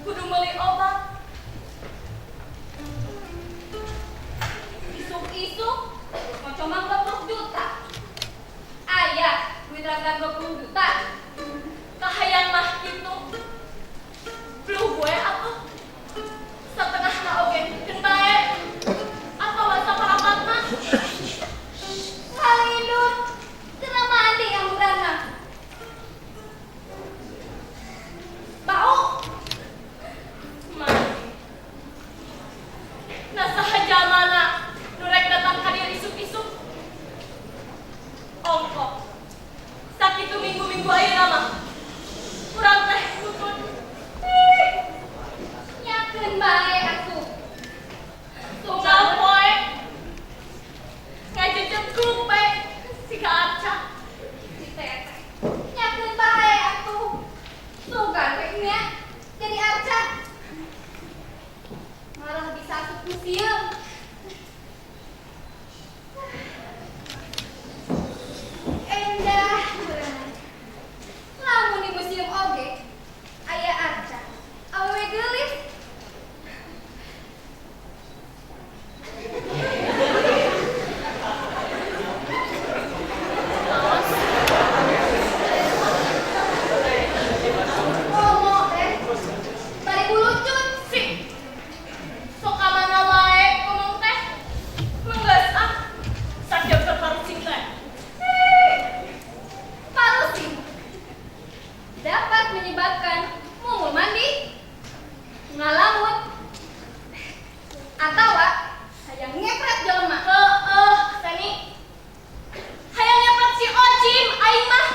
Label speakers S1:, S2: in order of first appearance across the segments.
S1: Kudu meuli obat. Dagang 20 juta.
S2: Kahayang mah kitu. Blu gue atuh. Satengahna oge keun bae. Atawa saparapatna.
S1: Halindut. Cenah mandi angguranna. Bau.
S2: Mandi. Nah, saha jalmana nu rek datang ka dieu isuk-isuk? Ongkoh. Sakitu minggu-minggu ayeuna mah. Urang teh kutun.
S1: Ih, nyakeun bae atuh.
S2: Tunggal poe. Ngajejep we siga Arca.
S1: Si Teteh. Nyakeun bae atuh. Sugan we nya jadi Arca. Malah bisa asup museum. Endah berenang. Lamun di museum oge aya Arca. Awewe geulis.
S2: Awas.
S1: Komo teh. Bari bulucut.
S2: Si. Sok ka mana wae ngomong teh. Menggeus ah. Sakieu keur parusing teh.
S1: Ih, parusing dapat menyebabkan mumul mandi, ngalamun, atawa hayang ngepret jelema.
S2: Heeh, Seni. Hayang ngepret si Ojim aing mah.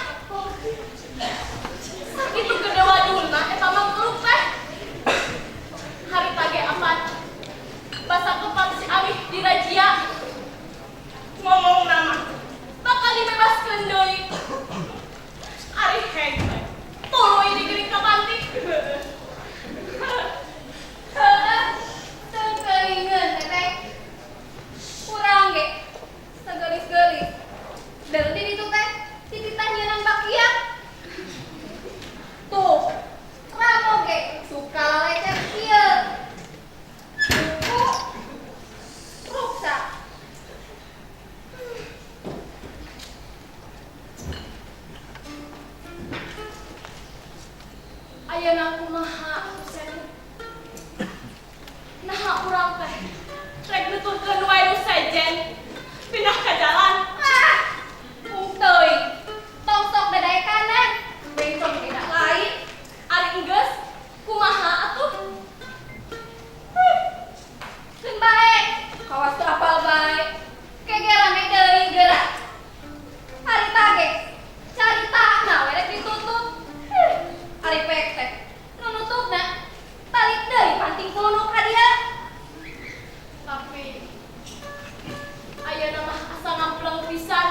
S2: Sakitu gede wadulna eta mangkluk teh. Harita ge apan. Basa kepat si Amih dirajia. Ngomong nama bakal dibebaskeun deui. Ari heng teh. Tuluy digiring ka panti.
S1: Heeh, teu keuingeun, Teteh. Urang ge sageulis-geulis. Dan di ditu teh dititah nyieunang bakiak. Tuh, Ramo ge suka lalecet kieu. Buku ruksak.
S2: Ayeuna kumaha atuh, Seni? Naha urang teh rek nuturkeun wae nu sejen pindah ka jalan.
S1: Ah, ung teuing. Tong sok dadaekanan. Bencong ge da lain.
S2: Ari enggeus kumaha atuh?
S1: Keun bae, kawas teu apal bae. Kege rame deui geura. Harita ge caritana we rek ditutup. Ari pek teh nu nutupna balik deui panting pulunuk ka dieu.
S2: Tapi ayeuna mah asa ngampleng pisan.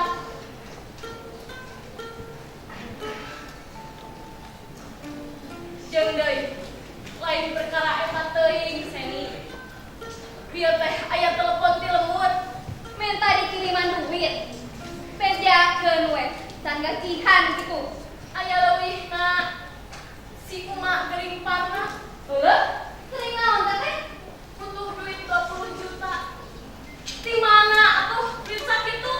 S2: Jeung deui lain perkara eta teuing, Seni. Bieu teh aya telepon ti lembut.
S1: Minta dikiriman duit. Bejakeun we, can gajihan kitu.
S2: Aya leuwihna, si emak gering parna.
S1: Heuh? Gering naon, Teteh?
S2: Butuh duit 20 juta. Di mana atuh duit sakitu?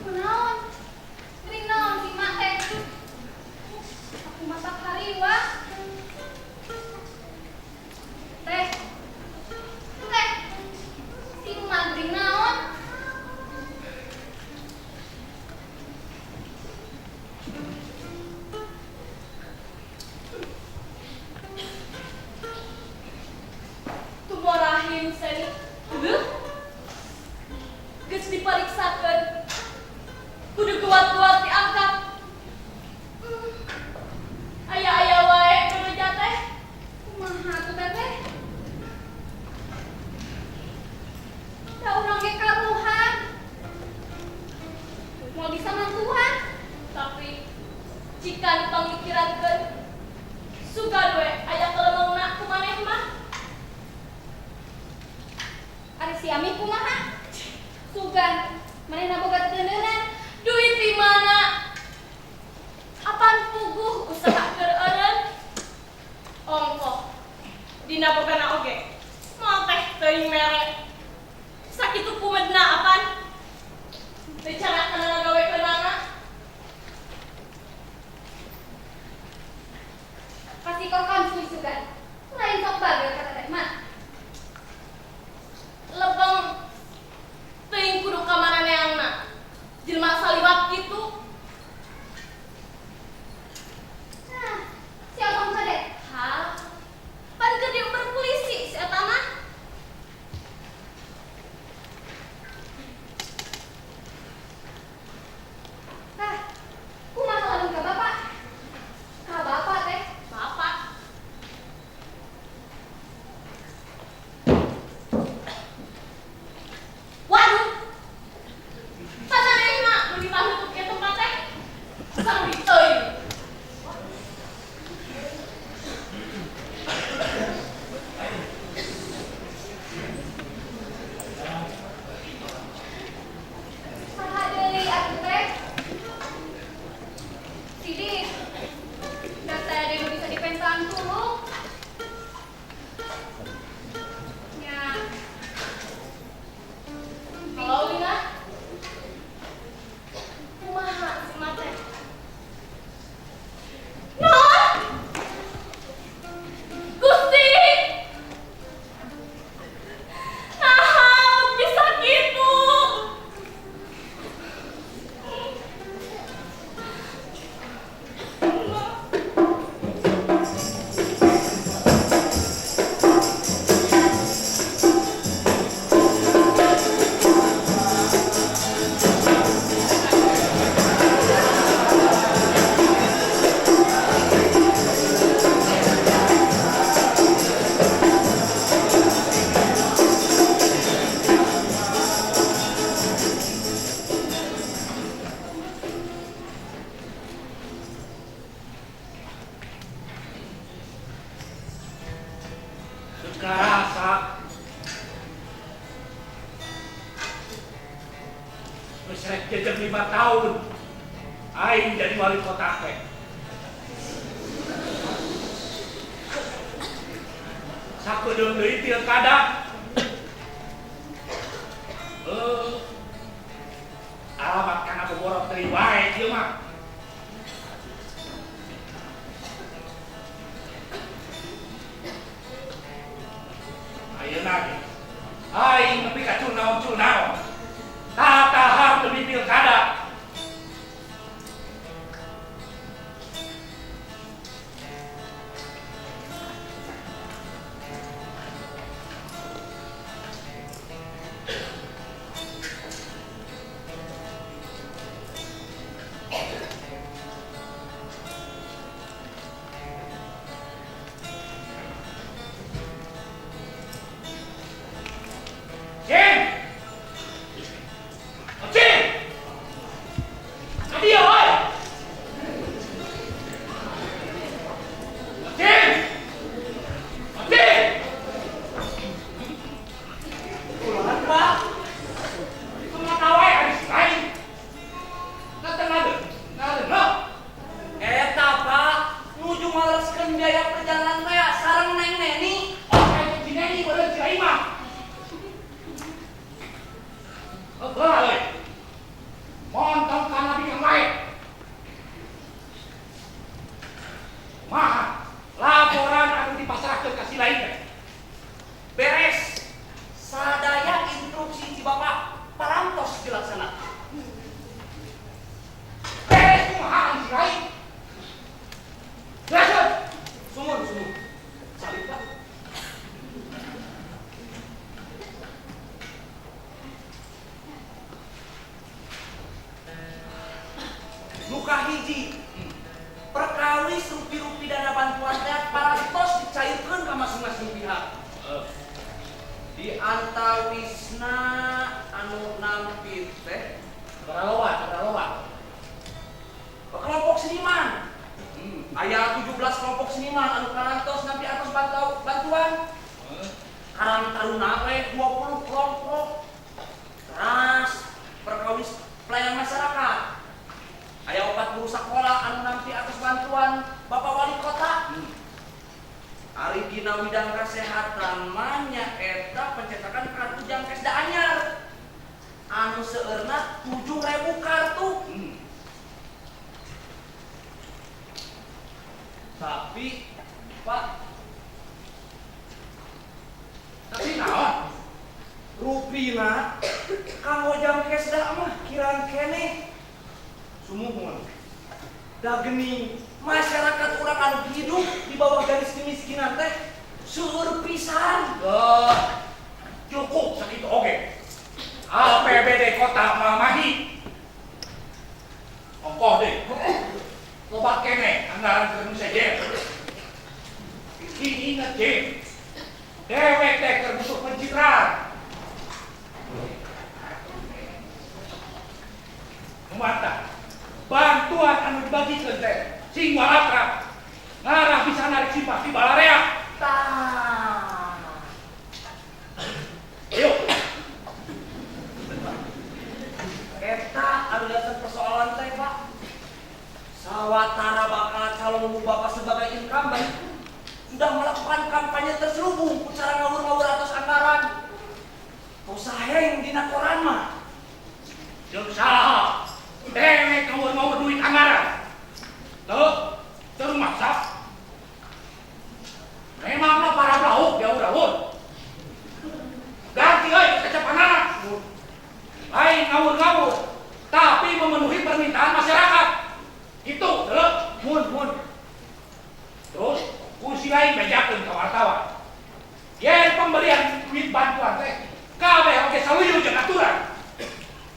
S1: Kunaon? Gering naon si mak teh? Aku masak hariwang. Teh. Teh. Si emak gering naon?
S2: Tumor rahim, Seni.
S1: Heuh?
S2: Geus dipariksakeun. Kudu kuat-kuat diangkat. Aya-aya wae bebeja teh.
S1: Kumaha tuh, Teteh? Da urang ge karuhan. Moal bisa mantuan.
S2: Tapi jika dipamikirankeun sugan we aya kelemengna ku maneh mah.
S1: Ari si Ami kumaha? Sugan manehna boga teuneunan.
S2: Duit di mana? Apan puguh usaha keur eureun? Ongkoh. Dina bogana oge. Moal teh teuing mere. Sakitu pumedna. Teu kana ngagawekeunana.
S1: Kasih kau kamsuy sugan. Lain sok bagel kata teh mah.
S2: Lebeng teuing kudu ka mana neangna. Jelema saliwat kitu.
S1: Nah, si Otong kade.
S2: Hah? Pan keur diuber polisi si eta mah.
S1: Tah, kumaha lamun ka bapak? Ka bapak teh.
S2: Bapak. Waduh. Pan manehna nu ditahan ke tempat teh. Sarwi teuing.
S1: Saha deui atuh teh? Sidik. Da saya deui nu bisa dipentaan tulung. Nya.
S2: Halo Lina. Kumaha si mate? Naon? Gusti. Naha bisa gitu.
S3: Sekarasa geus rek jejeg 5 tahun aing jadi wali kota teh. Sakedeung deui pilkada. Eh, alamat kana boborot deui wae ieu mah. Ayeuna ge aing nepi ka cunaon-cunaon. Tatahar demi pilkada. Cing! Cing! Adio, oi! Cing! Cing! Ulangan, Pak. Kemana wae ari si lain? Ngadeuneuh.
S4: Eta Pak, nuju ngalereskeun biaya perjalanan teh sareng Neng Neni.
S3: Oh, kayak si Neni beureum si Aing mah. Oh, belah euy. Montong kana bikang wae. Kumaha? Laporan anu dipasrahkeun ka si lain teh.
S4: Beres. Sadaya instruksi ti Bapak parantos dilaksanakan.
S3: Beres kumaha ari si lain? Jelaskeun.
S4: Sumur, sumur. Salib Pak. Nu kahiji, perkawis rupi-rupi dana bantuan teh parantos dicairkeun ka masing-masing pihak. Di antawisna anu nampi teh
S3: Beraloba, beraloba.
S4: kelompok seniman. Aya 17 kelompok seniman anu parantos nampi atos bantuan. Karang Taruna we 20 kelompok. Teras perkawis pelayan masyarakat. Aya 4 guru sekolah anu nampi atos bantuan Bapak Wali Kota. Ari dina widang kesehatan mah nyaeta pencetakan kartu Jamkesda anyar. Anu Anu seueurna 7.000 kartu. Tapi Pak,
S3: tapi naon?
S4: Rupina kanggo jam kesda mah kirang keneh. Sumuhun. Da geuning masyarakat urang anu hidup di bawah garis kemiskinan teh seueur pisan.
S3: Cukup sakitu oge. APBD kota Mamahi. Ongkoh deh. Loba keneh anggaran keur nu sejen. Ingat Jim. Dewek teh keur butuh pencitraan. Mata bantuan anu dibagikeun teh sing walatra ngarah bisa narik simpati balarea.
S4: Tah.
S3: Ayo.
S4: Eta anu datang persoalan teh, Pak. Sawatara bakal calon bapak sebagai incumbent sudah melakukan kampanye terselubung ku cara ngawur-ngawur atas anggaran. Tos saheng dina koran mah.
S3: Jeung saha? Dewek ngawur-ngawur duit anggaran. Tuh, terus maksa. Memangna para lauk diawur-awur. Ganti euy kecepanana. Lain ngawur-ngawur, tapi memenuhi permintaan masyarakat. Itu, delok,
S4: Mun.
S3: Terus kursi lain bejakeun ka wartawan. Yen pemberian duit bantuan teh kabeh oge saluyu jeung aturan.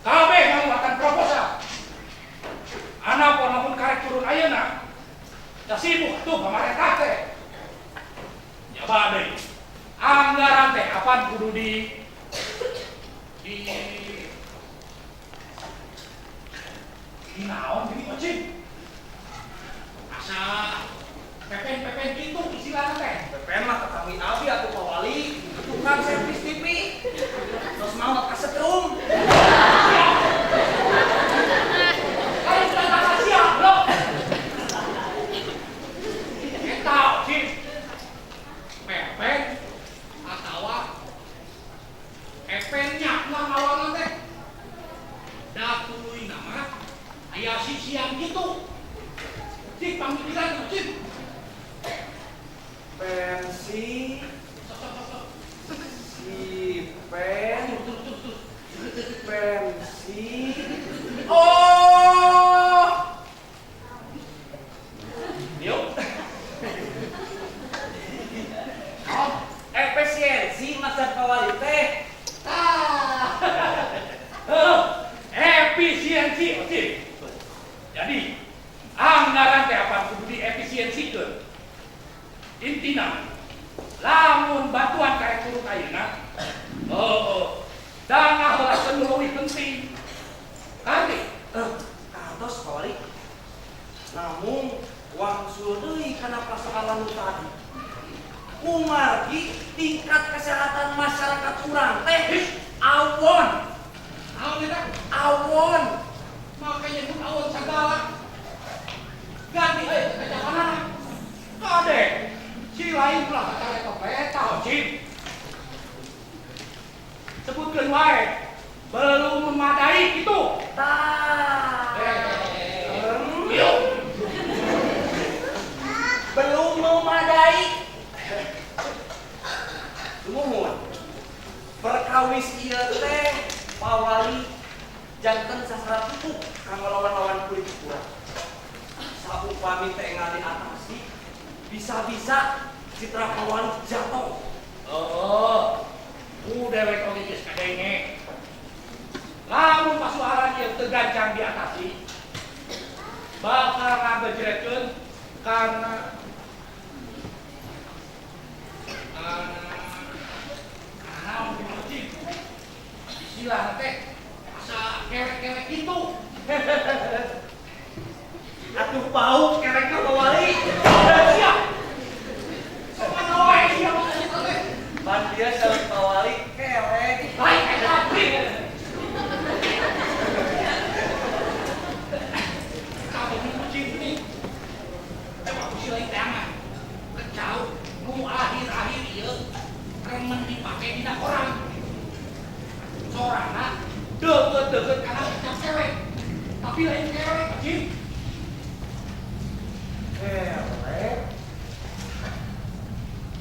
S3: Kabeh ngaluarkan proposal. Anapun lamun karek turun ayeuna, da sibuk atuh pamarentah teh. Jaba deui. Anggaran teh apan kudu di di naon gini ocing? Asa pepen-pepen gitu istilahna teh.
S4: Pepen mah ketahui abi atuh Pak Wali, tukang servis TV. Terus maot kasetrum.
S3: Lain tentang siap lo. Eta ocing. Pepen atawa epennya mah ngawangan teh. Da tuluy nama aya sisian gitu. Cik pamikiran cik.
S4: Pensi
S3: Sok.
S4: si pen
S3: Terus.
S4: pensi. Oh.
S3: Yuk.
S4: Oh, efisiensi maksud Pak Wali teh.
S3: Ah. Efisiensi, Ocik. Jadi, anggaran teh apa kudu diefisiensikeun. Intina, lamun bantuan karek turun ayeuna, dana heula nu leuwih penting. Kari,
S4: Katos Pak Wali. Namun wangsul deui kana persoalan nu tadi. Kumargi tingkat kesehatan masyarakat urang teh awon,
S3: Naon eta?
S4: awon.
S3: Makanya nyebut awon sagala. Ganti euy kejapanana. Kade, si lain ulah kata Ocik. Sebutkeun wae, belum memadai itu.
S4: Tah.
S3: Yuk.
S4: Belum memadai. Sumuhun. Perkawis ieu teh Pak Wali janten sasaran empuk kanggo lawan-lawan politik urang. Saupami teh engal diatasi, bisa-bisa citra Pak Wali jatuh.
S3: Oh, ku dewek oge geus kadenge. Lamun pasuaran ieu teu gancang diatasi, bakal ngagejretkeun kana naon kitu cing. Istilah teh asa kerek-kerek kitu.
S4: Atuh bau kerekna Pak Wali.
S3: Siap. Sopan wae sia mah teh.
S4: Pan dia saur Pak Wali kerek.
S3: Lain eta prik. Kamu kucing ini. Teh waktu si lain tangan. Kecau nu akhir-akhir ieu remen dipake dina koran. Sorana Deket-deket kana kecap kelek. Tapi lain kelek, Cim.
S4: Kelek.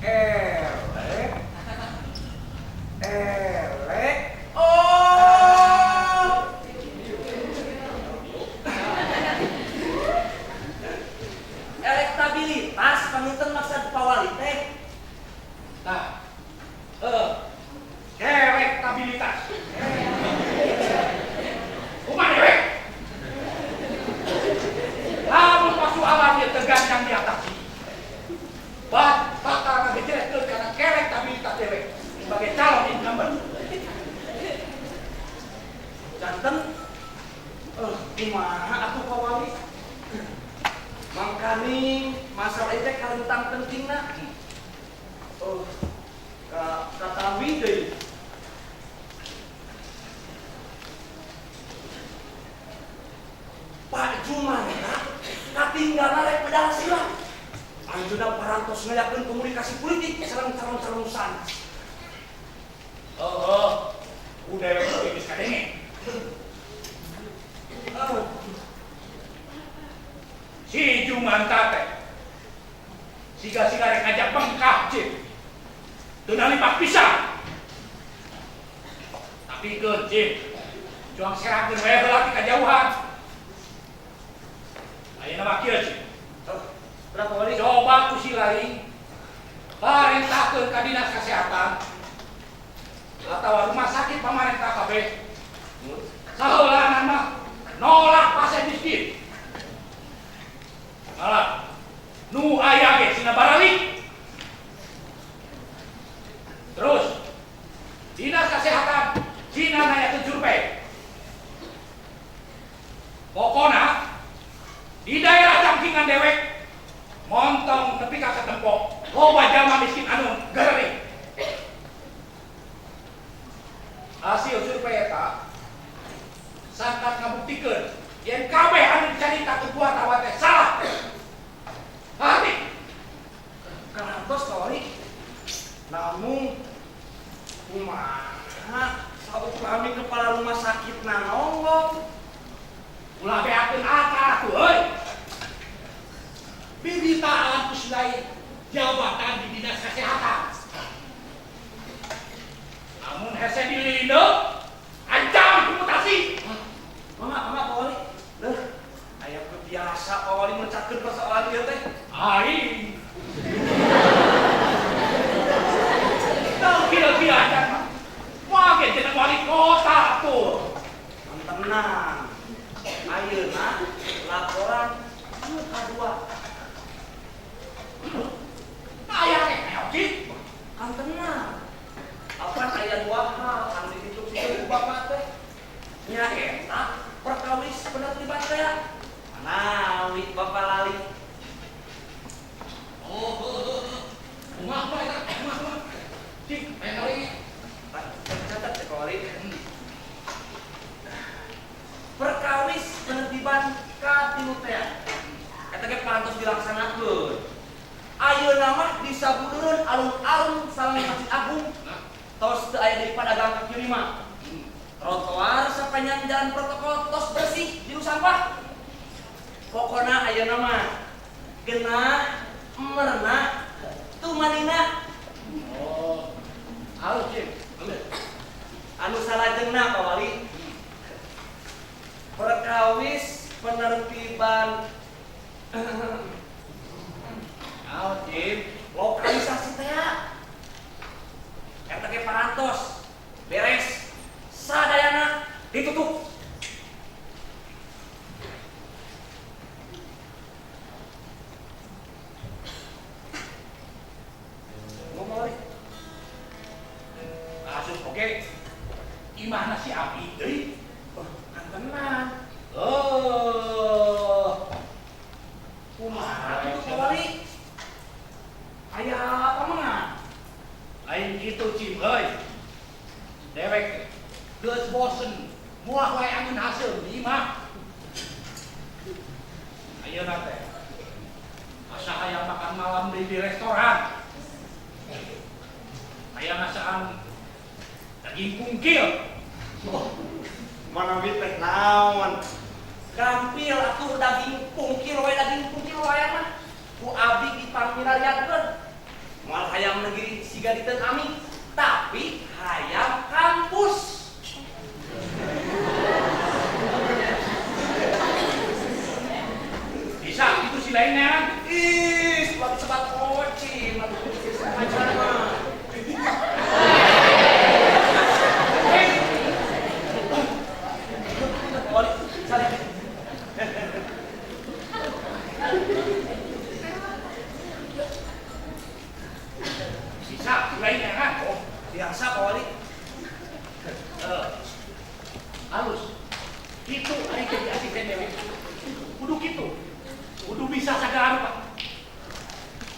S4: Elek. Elek. Oh. Elektabilitas panginten maksud Pak Wali teh.
S3: Nah, elektabilitas. Kumaha dewek? Lamun pasualan ieu teu gancang diatasi. Bakal ngagejeretkeun kana elektabilitas dewek sebagai calon incumbent.
S4: Janten kumaha atuh Pak Wali? Mangkani masalah itu kalentang pentingna. Oh, katawi deui. Pak Jumanta katinggalan rek pedal silat. Anjeunna parantos ngayakeun komunikasi politik sareng calon-calon sanes.
S3: Oh, udah dewek geus kadenge. Si Jumanta teh siga-siga rek ngajak bengkah, Cip. Teu nalipak pisan. Tapi keun, Cip. Juang serakeun we heula ti kajauhan. Ayeuna mah kieu, Cip.
S4: Berapa Wali?
S3: Coba ku si lain parentahkeun ka Dinas Kesehatan atawa rumah sakit pamarentah kabeh. Saheulana mah nolak pasien miskin. Malah nu aya ge sina baralik. Terus Dinas Kesehatan sina ngayakeun survei. Pokona di daerah cangkingan dewek montong nepi ka katempo loba jalma miskin anu garering. Hasil survei eta sangkat ngabuktikeun yen kabeh anu dicaritakeun ku wartawan teh salah. Hati.
S4: Karantos Pak Wali. Namun kumaha saupami kepala rumah sakit nonggong.
S3: Ulah beakeun akal atuh euy. Bibitahan ku lain jabatan di Dinas Kesehatan. Namun hese dilindung ancam dimutasi.
S4: Mama, Pak Wali. Leuh, aya biasa Pak Wali mencakeun persoalan ieu teh.
S3: Aing. Teu kieu-kieu acan mah. Moal ge jeneng wali kota atuh.
S4: Tenang. Ayeuna laporan nu kadua.
S3: Aya keneh, Cip.
S4: Kan tenang. Apan aya dua hal anu diinstruksikeun ku Bapak teh. Nya eta perkawis penertiban teh. Manawi Bapak lali.
S3: Oh, kumaha kumaha eta? Kumaha kumaha? Cik, aya kali.
S4: Catat teh Pak Wali. Perkawis penertiban ka-3 teh. Eta ge parantos dilaksanakeun. Ayeuna mah disabudureun alun-alun sareng Masjid Agung. Tos teu aya deui padagang kaki lima. Trotoar sapanjang jalan protokol tos bersih jieun sampah. Pokona ayeuna mah genah, merenah, tumanina.
S3: Oh. Halus, Cip. Halus.
S4: Anu salajengna Pak Wali. Perkawis penertiban
S3: Naon, Cip?
S4: lokalisasi teh. Eta ge parantos beres sadayana ditutup. Ngomong Wali.
S3: Kasus oge. Imahna si Abi deui.
S4: Oh, kan tenang.
S3: Oh.
S4: Kumaha atuh Pak Wali? Aya pamengan.
S3: Lain kitu Cim euy. Dewek geus bosen muah wae angin hasil di imah. Ayeuna teh asa hayang makan malam di restoran. Hayang ngasaan daging kungkil.
S4: Oh,
S5: Manawi teh naon?
S4: Gampil atuh daging pungkil we daging pungkil hayam mah. Ku abi dipangmirariakeun. Moal hayam negeri siga diteun ami, tapi hayam kampus.
S3: Bisa itu si lainnya.
S4: Ih, sebat kocin, atuh aja mah.
S3: Bisa lainnya kan?
S4: Oh, biasa Pak Wali.
S3: Halus. Itu ari jadi asisten dewe. Kudu kitu. Kudu bisa sagala rupa.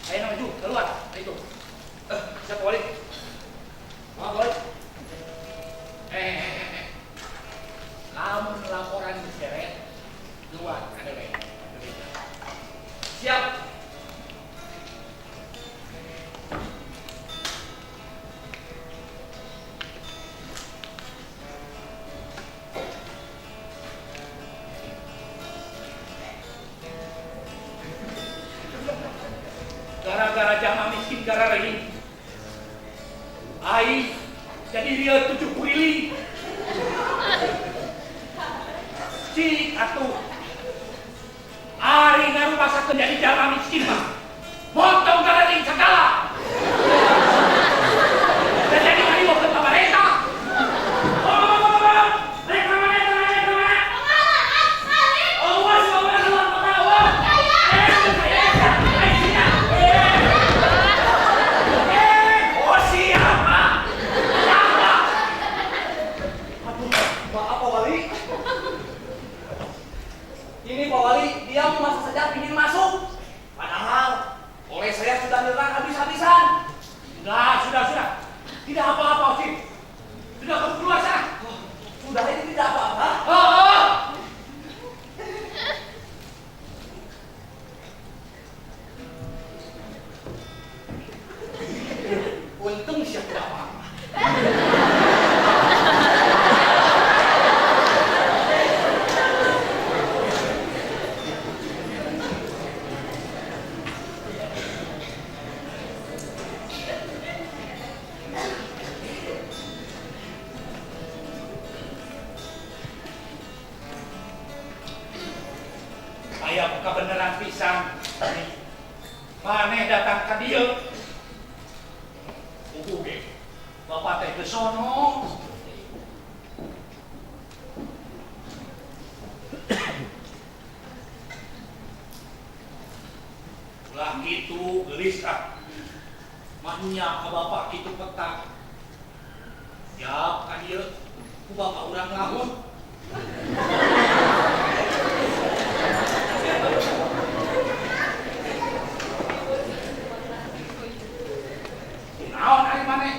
S3: Ayo maju, keluar. Itu.
S4: Bisa Pak Wali. Maaf Pak Wali.
S3: Lamun laporan diseret, keluar ka dewe.
S4: Siap.
S3: Gara-gara jama miskin gara lagi. Aing jadi dia 7 kuriling. Cik atuh. Ari ngarumasakeun jadi jama miskin mah. Montong gararing sagala. Dan jadi ngariweukeun pamarentah.
S4: Oh siapa? Siapa? Aduh, maaf Pak Wali. Ini Pak Wali, dia memaksa saja ingin masuk. Padahal oleh saya sudah dilarang habis-habisan.
S3: Sudah. Tidak apa-apa, Osin. Sudah kamu keluar sana.
S4: Oh, sudah ini tidak apa-apa.
S3: Oh.
S4: Untung siap tidak apa-apa.
S3: Aya buka beneran pisang. Maneh datang ka dieu. Buku ge. Bapak teh ke sono. Ulah kitu geulis ah. Manya ka bapak kitu petak. Ya ka dieu ku bapak urang lahun. Naon ari maneh?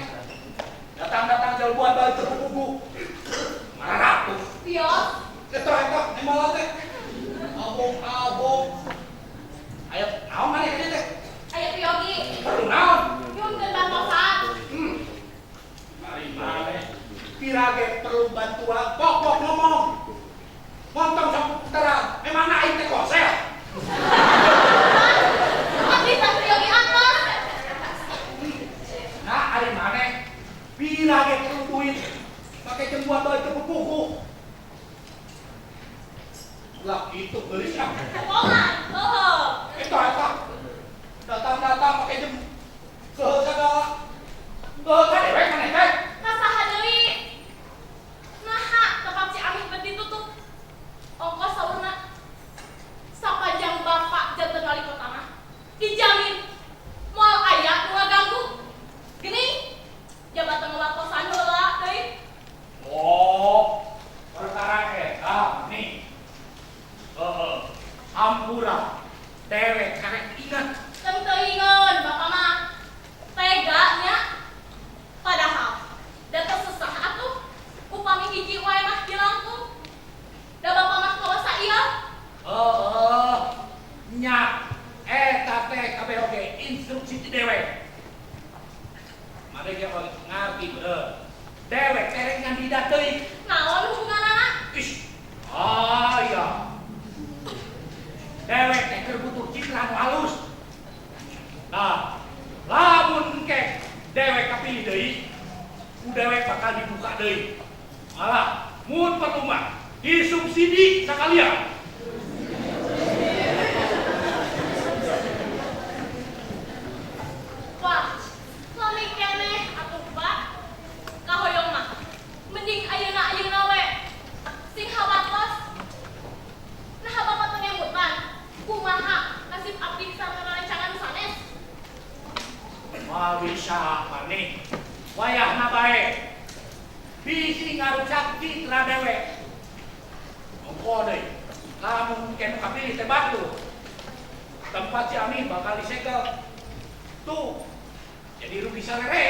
S3: Datang-datang jalbuan balik teu puguh. Mararatus.
S1: Pios.
S3: Eta eta nembalan teh. Abong-abong. Ayo naon maneh ka dieu teh?
S1: Aya piyogi.
S3: Perlu naon?
S2: Nyunkeun bantosan.
S3: Mari maneh. Pirage perlu bantuan, pokok ngomong. Montong saputaran. Memang aing teh kosel.
S2: Abdi teh piyogi atos.
S3: Nah, ari maneh pirage perlu duit. Make jembuan balik teu puguh. Lah itu geulis ah.
S2: Bohongan, bohong.
S3: Eta eta. Datang-datang make jem keuheul sagala. Keuheul ka dewek maneh teh.
S2: Kasaha deui? Naha tempat si Amih bet ditutup. Ongkos saurna. Sapanjang bapak janten wali kota mah dijamin moal aya nu ngaganggu. Geuning jabatan ngawatosan heula deui.
S3: Oh, perkara eta nih. Heeh. Hampura. Dewek karek ingat.
S2: Teu teuingeun bapak mah. Tega nya. Padahal da teu sesah atuh upami hiji wae mah dilangkung. Da bapak mah kawasa ieu.
S3: Heeh. Nya eta teh kabeh oge instruksi ti dewek. Mane ge ngarti bener. Dewek teh rek ngandida teuing.
S2: Naon hubunganana?
S3: Ah iya. Dewek teh keur butuh citra nu halus. Nah, lamun engke dewek kapilih deui, ku dewek bakal dibuka deui. Malah mun perlu mah disubsidi sakalian.
S2: Wah, lami keneh atuh Pak. Kahoyong mah mending ayeuna-ayeuna we. Sing hawatos. Nah, Bapak teu ngemutan. Kumaha nasib abdi sareng rerencangan nu sanes?
S3: Moal bisa Marni. Wayahna bae. Bisi ngarusak citra dewek. Ongko deui. Lamun engke nu kapilih teh batur. Tempat si Ami bakal disegel. Tuh. Jadi rugi salere.